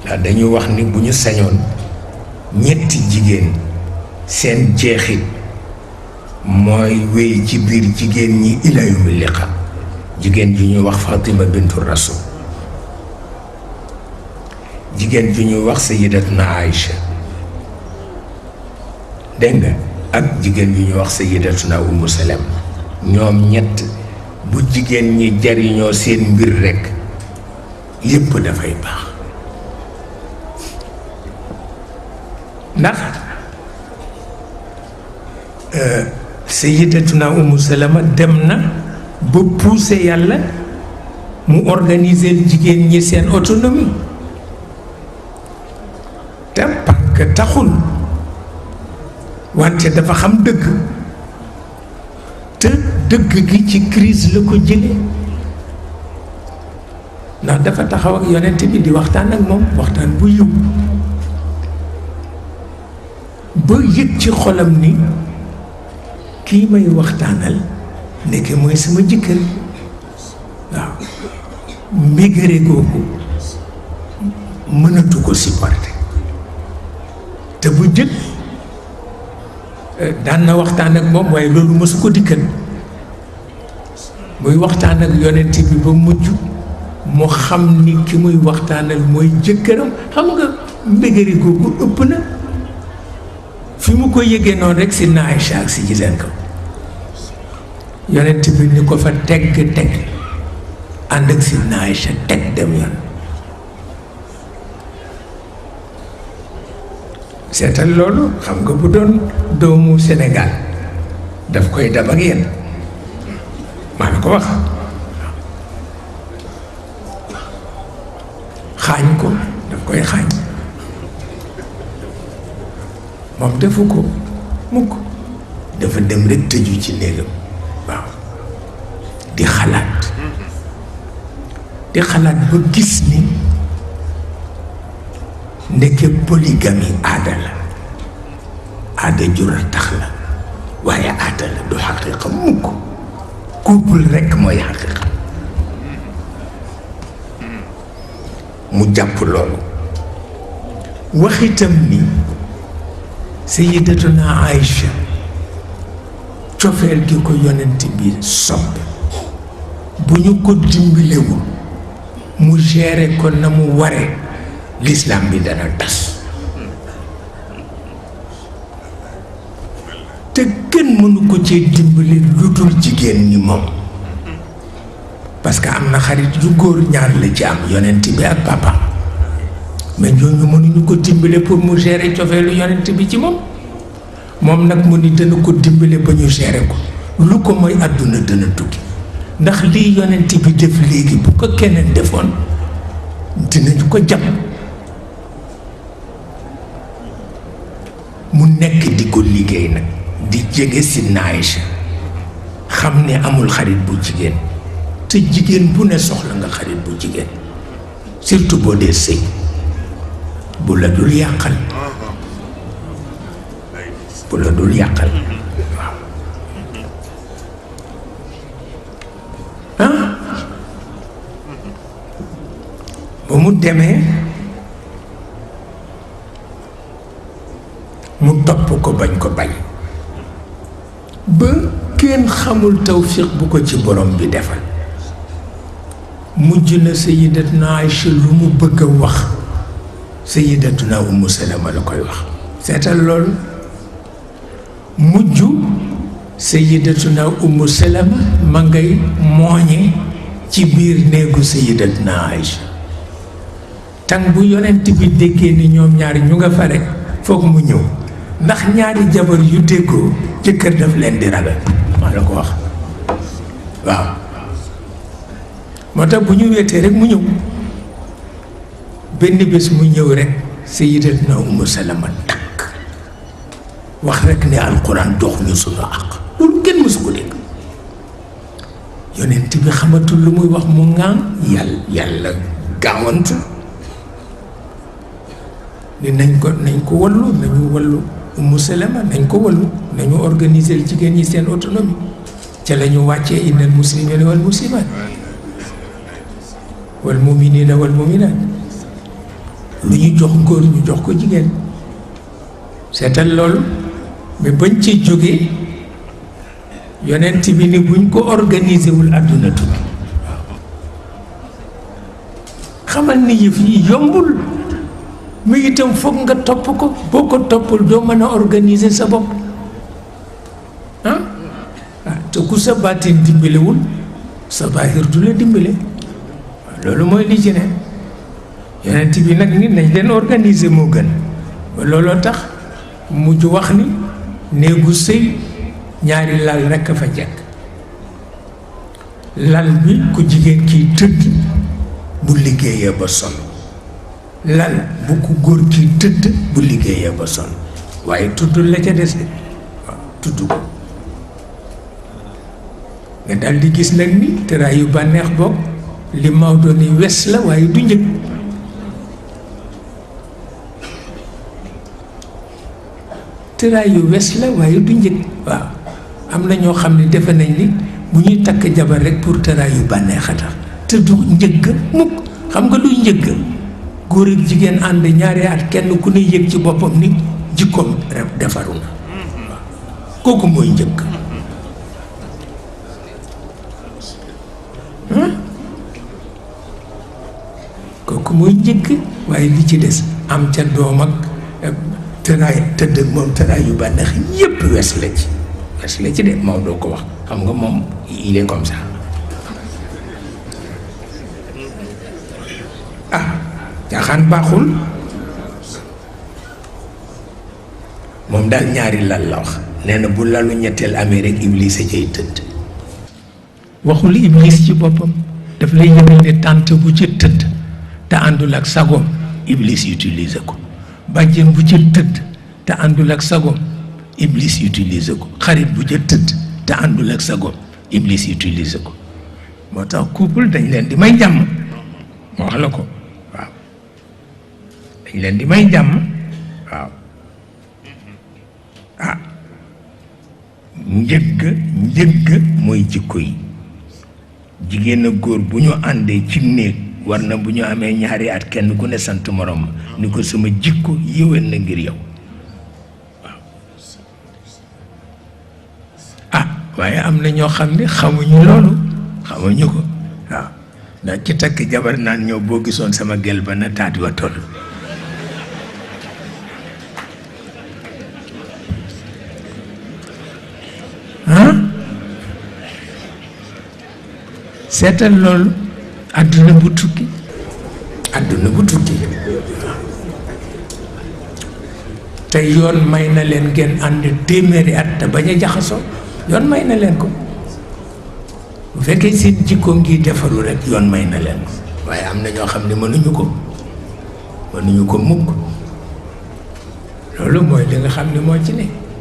ndax dañuy wax ni bu ñu sañoon ñetti jigéen seen jeexit mooy wéy ci biir jigéen ñi ila yawmi liqa jigéen ju ñuy wax Fatima bintu Rasul, jigéen ju ñuy wax Sayyidatuna Aïcha, dégg nga, ak jigéen ju ñuy wax Sayyidatuna Umu Salama. ñoom ñett bu jigéen ñi jariñoo seen mbir rekk yépp dafay baax. ndax Sayyidatuna Umu Salama dem na ba pousser yàlla mu organiser jigéen ñi seen autonomie te parce que taxul wante dafa xam dëgg te dëgg gi ci crise la ko jële ndax dafa taxaw ak yonent bi di waxtaan ak moom waxtaan bu yiw ba yëg ci xolam ni kii may waxtaanal ndeke mooy sama jëkkër. waaw mbégare googu mënatu ko supporter te bu jëkk daan na waxtaan ak moom waaye loolu mësu ko dikkal muy waxtaan ak yonent bi ba mujj mu xam ni ki muy waxtaanal mooy jëkkëram. xam nga mbégare googu ëpp na fi mu ko yëgee noonu rek si na Aïcha ak si ci seen kaw yonent bi ni ko fa tegg ànd ak si na Aïcha teg dem yoon. seetal loolu xam nga bu doon doomu Sénégal daf koy dab ak yéen maa la ko wax xaañ ko daf koy xaañ. moom defu ko mukk dafa dem rek tëju ci néegam waaw di xalaat ba gis ni ndeke polygamie aada la aada jura tax la waaye aada la du xaqiiqa mukk couple rekk mooy xaqiiqa. mu jàpp loolu waxitam ni Sayyidatuna Aïcha cofeel gi ko yonent bi sopp bu ñu ko dimbalewul mu géré ko na mu ware l'islam bi dana tas te kenn mënu ko cee dimbali lu dul jigéen ñi moom parce que am na xarit yu góor ñaar la ci am yonent bi ak papa mais ñooñu mënuñu ko dimbale pour mu gérer cofeelu yonent bi ci moom moom nag mu ni dana ko dimbale ba ñu gérer ko lu ko mooy àdduna dana tukki ndax lii yonent bi def léegi bu ko keneen defoon dinañu ko jàpp. mu nekk di ko liggéey nag di jege si Aïcha xam ne amul xarit bu jigéen te jigéen bu ne soxla nga xarit bu jigéen surtout boo dee sëy bu la dul yàqal waaw ba mu demee mu topp ko bañ ko bañ ba kenn xamul tawfiq bu ko ci borom bi defal mujj na Sayyidatuna Aïcha lu mu bëgg a wax Sayyidatuna Umu Salama la koy wax. seetal loolu mujj Sayyidatuna Umu Salama ma ngay mooñe ci biir néegu Sayyidatuna Aïcha tàng bu yonent bi déggee ni ñoom ñaari ñu nga fa rekk foog mu ñëw ndax ñaari jabar yu déggoo jëkkër daf leen di ragal maa la ko wax waaw moo tax bu ñu weetee rek mu ñëw benn bés mu ñëw rek Sayyidatuna Umu Salama takk wax rek ne alquran dox ñu sunu àq loolu kenn mësu ko dégg yonent bi xamatul lu muy wax mu ŋaan yàlla gaawantu ni nañ ko wallu nañu wallu Umu Salama nañ ko wallu nañu organiser jigéen ñi seen autonomie ca la ñu wàccee innal muslimina wal muslimat wal muminina wal muminat lu ñu jox góor ñu jox ko jigéen seetal loolu mais bañ ci jógee yonent bi ni buñ ko organisé wul àdduna tukki xamal ni yëf yi yombul mais itam foog nga topp ko boo ko toppul doo mën a organiser sa bopp te ku sa baatin dimbalewul sa baahir du la dimbale loolu mooy li ci ne yonent bi nag ni nañ leen organiser moo gën ba looloo tax mujj wax ni néegu sëy ñaari lal rekk a fa jekk lal bi ku jigéen kiy tëdd bu liggéeyee ba sonn lal bu ku góor kiy tëdd bu liggéeyee ba sonn waaye tuddul la ca des de waaw tudd ko nga dal di gis nag ni tëraayu bànneex boog li Maodo ni wes la waaye du njëg tëraayu wes la waaye du njëg waaw am na ñoo xam ne defe nañ ni bu ñuy takk jabar rek pour tëraayu bànneex a tax te du njëgg mukk xam nga luy njëgg góor ak jigéen ànd ñaari at kenn ku ne yëg ci boppam ni jikkoom defaru na waaw kooku mooy njëgg kooku mooy njëkk waaye li ci des am ca doom ak tëraay tëdd ak moom tëraay yu bànneex yépp wes la ci de moom doo ko wax xam nga moom il est comme ça caaxaan baaxul moom daal ñaari lal la wax nee na bu lalu ñetteel amee rek iblis a cay tëdd waxul iblis ci boppam daf lay yëgal ne tànt bu ci tëdd te àndul ak sagoom iblis utilise ko bàjjen bu ca tëdd te àndul ak sagoom iblis utilise ko xarit bu ca tëdd te àndul ak sagoom iblis utilise ko moo tax couple dañ leen di may jàmm moo wax la ko waaw dañ leen di may jàmm waaw njëgg mooy jikko yi jigéen ak góor bu ñu àndee ci néeg war na bu ñu amee ñaari at kenn ku ne sant morom ni ko sama jikko yéwén na ngir yow waaw waaye am na ñoo xam ne xamuñu loolu xamuñu ko waaw ndax ci takk jabar naan ñëw boo gisoon sama gel ba na taat wa toll seetal loolu àdduna bu tukki te yoon may na leen ngeen ànd téeméeri at te bañ a jaxasoo yoon may na leen ko bu fekkee seen jikko ngi defaru rek yoon may na leen ko waaye am na ñoo xam ne mënuñu ko mukk loolu mooy li nga xam ne moo ci ne